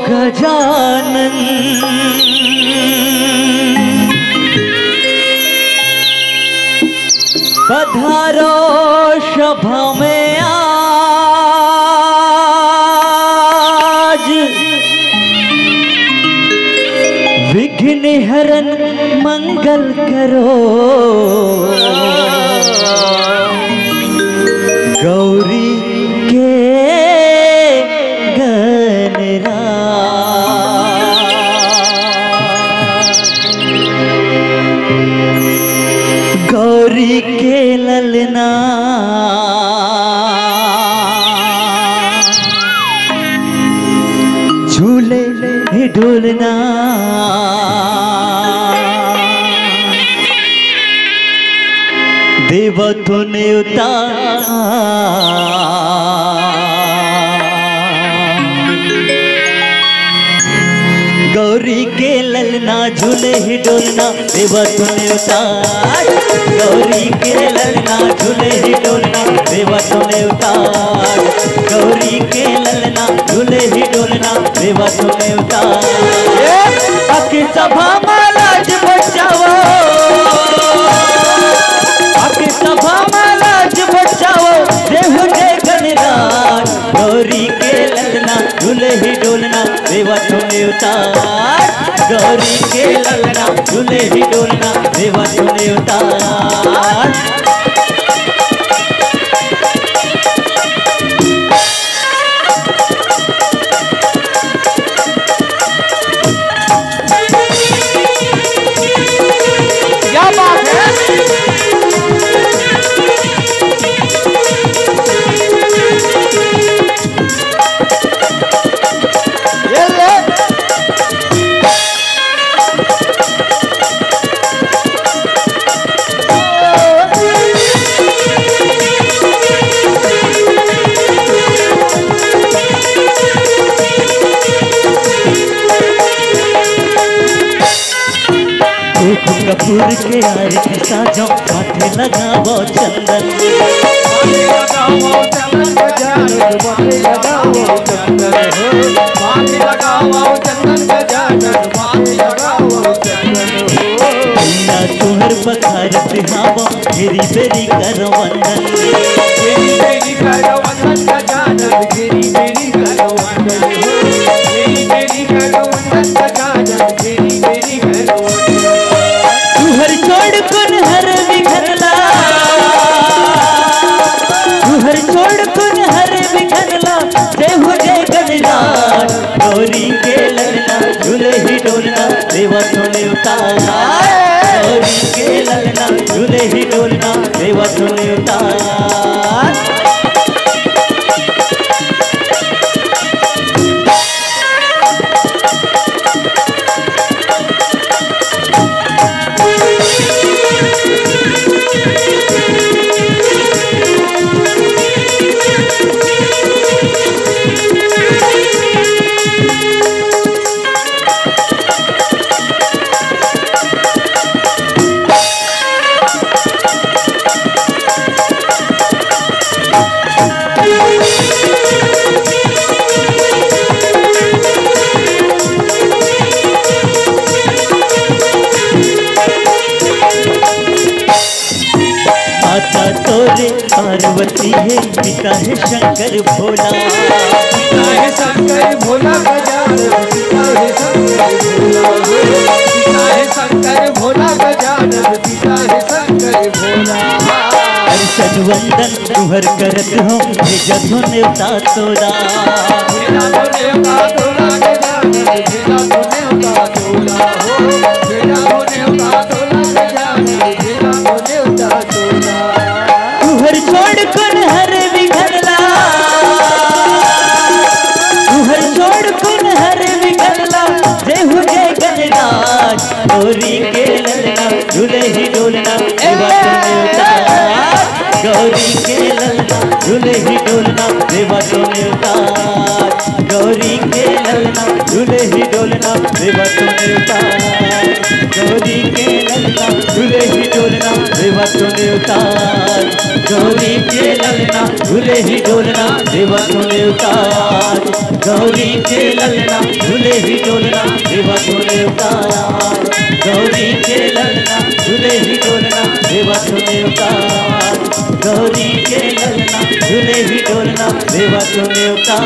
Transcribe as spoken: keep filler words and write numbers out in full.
गजानन पधारो सभा में आज, विघ्न हरन मंगल करो, गौरी के गणराज, गौरी के ललना झूले हे डोलना। देवा तो नेवता गौरी के ललना झूले ही डोलना। देवा तो नेवता गौरी के ललना झूले ही डोलना। देवा तो नेवता गौरी के ललना झूले ही डोलना। देवा तो नेवता अके सभा में लाज बचावो, अके सभा में लाज बचावो, देहु जय गणराज। गौरी के ललना झूले ही डोलना। देवा तो नेवता गौरी के ललना झूले ही डोलना। देवा तो नेवता क्या बात है? ये ले। धूप कपूर के आरती साजो, माथे लगावो चंदन। माथे लगावो चंदन, गजानन, माथे लगावो चंदन हो। माथे लगावो चंदन, गजानन, माथे लगावो चंदन हो। बिना तुहर पखारत हावो, घेरी बेरी करो वंदन। घेरी बेरी करो वंदन, गजानन, घेरी बेरी करो वंदन हो। घेरी बेरी करो वंदन, गजानन, घेरी बेरी करो वंदन। तुहर छोड़ कोन हर विघन ला, तुहर छोड़ कोन हर विघन ला, देहु जय गणराज। गौरी के ललना झूले ही डोलना, देवा तो नेवता। गौरी के ललना झूले ही डोलना, देवा तो नेवता। माता तोरे पार्वती हे, पिता हे शंकर भोला। पिता हे शंकर भोला, गजानन, पिता हे शंकर भोला। पिता हे शंकर भोला, गजानन, पिता हे शंकर भोला। हर्षन वंदन तुहर करत हो, भेजत हो नेवता तोला। भेजत हो नेवता तोला, गजानन, भेजत हो नेवता तोला हो। भेजत हो नेवता तोला, गजानन, भेजत हो नेवता तोला। तुहर छोड़ कोन हर विघन ला, तुहर छोड़ कोन हर विघन ला, देहु जय गणराज। गौरी के ललना झूले ही डोलना, देवा तो नेवता। गौरी के ललना झूले ही डोलना, देवा तो नेवता। गौरी के ललना झूले ही डोलना, देवा तो नेवता। गौरी के ललना झूले ही डोलना, देवा तो नेवता। गौरी के ललना झूले ही डोलना, देवा तो नेवता। गौरी के ललना झूले ही डोलना, देवा तू नेवता। गौरी के ललना झूले ही डोलना, देवा तू नेवता। गौरी के ललना झूले ही डोलना, देवा तू नेवता।